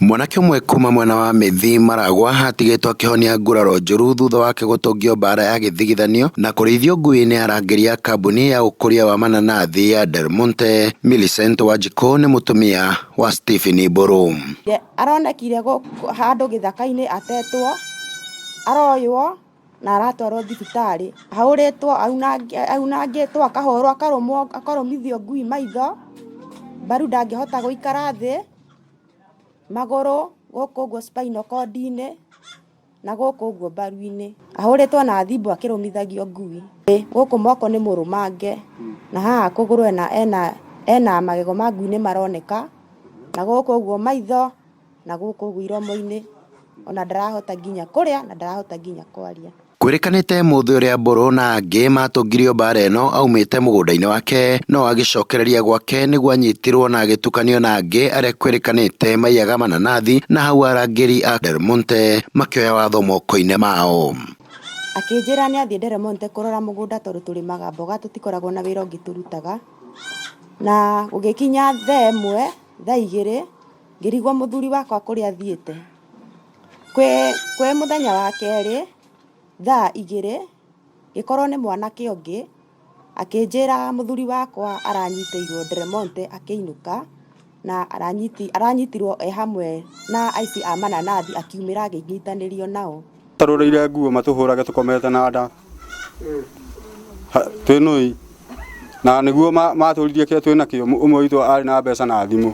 Mwanake ũmwe kuma mwena wa Mĩthii Maragwa atigĩtwo akĩhonia nguraro njũru thutha wake gũtũngio mbara ya gĩthigithanio na kũrĩithio ngui nĩ arangĩri a kambuni ya ũkũria wa mananathi ya Del Monte. Millicent Wanjikũ nĩ mũtumia wa Stephen Mbũrũ. Aronekire handũ gĩthaka-inĩ atetwo, aroywo na aratwarwo thibitarĩ. Ahũrĩtwo, aunangĩtwo, akahũrwo, akarũmwo, akarũmithio ngui maitho, mbaru ndangĩhota gũikara thĩ, magũrũ gũkũ ũguo spinal cord-inĩ na gũkũ ũguo mbaru-inĩ. Ahũrĩtwo na thimbo akĩrũmithagio ngui. Gũkũ moko nĩ mũrũmange na haha kũgũrũ ena ena magego ma ngui nĩ maroneka na gũkũ ũguo maitho na gũkũ ũguo iromo-inĩ ona ndarahota nginya kũrĩa na ndarahota nginya kwaria. Kwĩrĩkanĩte mũthĩ ũrĩa Mbũrũ na angĩ matũngirio mbara ĩno aumĩte mũgũnda-inĩ wake no agĩcokereria gwake nĩguo anyitirwo na agĩtukanio na angĩ arĩa kwĩrĩkanĩte maiyaga mananathi na hau arangĩri a Del Monte makĩoya watho moko-inĩ mao. Akĩnjĩra nĩ athiĩ Del Monte kũrora mũgũnda tondũ tũrĩmaga mboga tũtikoragwo na wĩra ũngĩ tũrutaga. Na gũgĩkinya thaa ĩmwe, thaa igĩrĩ, ngĩrigwo mũthuri wakwa kũrĩa athiĩte. Kwĩ mũthenya wa kerĩ, thaa igĩrĩ, ngĩkorwo nĩ mwanake ũngĩ, akĩnjĩra mũthuri wakwa aranyitĩirwo Del Monte akĩinũka, na aranyitirwo e hamwe na aici a mananathi akiumĩra akĩnyitanĩrio nao. Tarũrĩire nguo matũhũrage tũkomete na nda twĩ nũi na nĩguo matũririe kĩrĩa twĩ nakĩo. Ũmwe witũ arĩ na mbeca na thimũ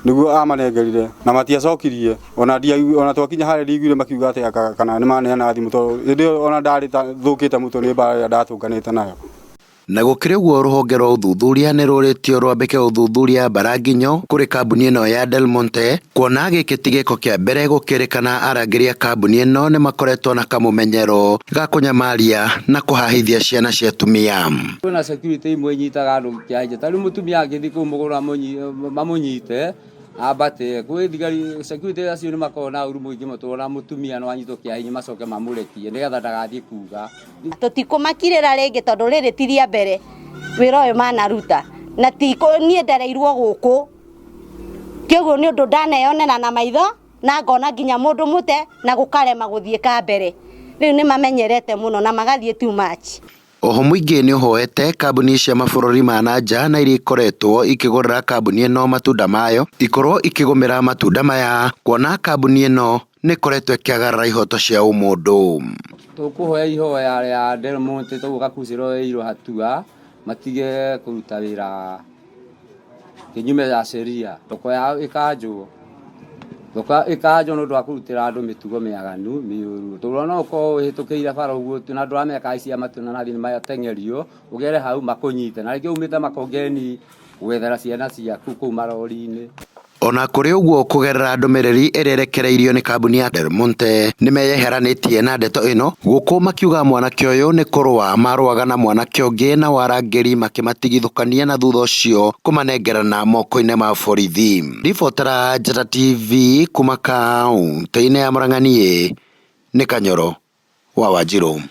nĩguo amanengerire na matiacokirie ona ona twakinya harĩa ndiguire makiuga atĩ kana nĩ maneana thimũ, tondũ hĩndĩ ĩyo ona ndarĩ thũkĩte mũtwe nĩ mbara ĩrĩa ndatũnganĩte nayo. Na gũkĩrĩ ũguo, rũhonge rwa ũthuthuria nĩ rũrĩtio rwambĩke ũthuthuria mbaranginyo kũrĩ kambuni ĩno ya Del Monte, kuona gĩkĩ ti gĩko kĩa mbere gũkĩrĩkana arangĩri a kambuni ĩno nĩ makoretwo na kamũmenyero ga kũnyamaria na kũhahithia ciana cia atumia. Kwĩna security imwe inyitaga andũ kĩanja, ta rĩu mũtumia angĩthiĩ kũu mũgũnda mamũnyite ambate kwĩ thigari, security acio nĩ makoragwo na ũru mũingĩ mũno, tondũ ona mũtumia no anyitwo kĩa hinya macoke mamũrekie nĩgetha ndagathiĩ kuga. Tũtikũmakirĩra rĩngĩ tondũ rĩrĩ ti rĩa mbere wĩra ũyũ manaruta, na ti niĩ ndereirwo gũkũ, kĩoguo nĩ ũndũ ndaneyonera na maitho na ngona nginya mũndũ mũte na gũkarema gũthiĩ ka mbere. Rĩu nĩ mamenyerete mũno na magathiĩ too much. Oho mũingĩ nĩ ũhoete kambuni cia mabũrũri ma na nja na iria ikoretwo ikĩgũrĩra kambuni ĩno matunda mayo ikorwo ikĩgũmĩra matunda maya, kuona kambuni ĩno nĩ ĩkoretwo ĩkĩagarara ihoto cia ũmũndũ. Tũkũhoya ihoya rĩa Del Monte tũguo gakucĩro hatua matige kũruta wĩra kinyume ya sheria, thoko yao ĩkanjwo, thoko ĩkanjwo nĩ ũndũ wa kũrutĩra andũ mĩtugo mĩaganu mĩũru, tondũ no ũkorwo ũhĩtũkĩire bara ũguo na ndũramenya kana aici a mananathi nĩ mateng'erio, ũgere hau makũnyite na rĩngĩ umĩte Makongeni gwethera ciana ciaku kũu marori-inĩ. Ona kũrĩ ũguo, kũgerera ndũmĩrĩri ĩrĩa ĩrekereirio nĩ kambuni ya Del Monte, nĩ meyeheranĩtie na ndeto ĩno, gũkũ makiuga mwanake ũyũ nĩ kũrũa marũaga na mwanake ũngĩ na warangĩri makĩmatigithũkania na thutha ũcio kũmanengerana moko-inĩ ma borithi. Ribotera Njata TV kuma kaũntĩ-inĩ ya Murang'a, niĩ nĩ Kanyoro wa Wanjirũ.